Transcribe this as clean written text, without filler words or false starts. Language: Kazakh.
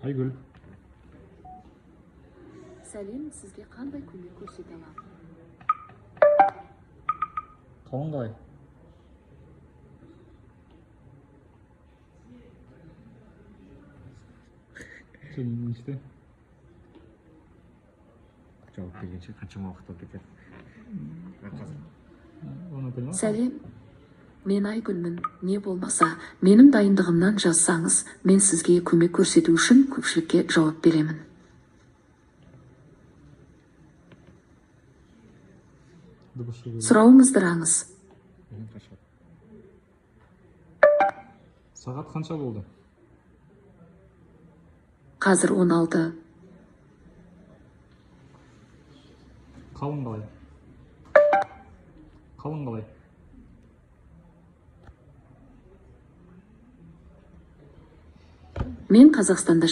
Айгүл. Сәлем, сізге қандай көмек көрсете аламын? Қалың қалай? Сен неште? Жауап бергенше қаншама уақыт болып кетеді. Бірақ қазір Оны понимаешь? Сәлем, мен Айгүлмін. Не болмаса, менің дайындығымнан жазсаңыз, мен сізге көмек көрсету үшін көпшілікке жауап беремін. Дыбыс шығу керек. Сұрауыңызды раңыз. Қанша? Сағат қанша болды? Қазір 16. Қалың қалай? Қалың қалай? Мен Қазақстанда.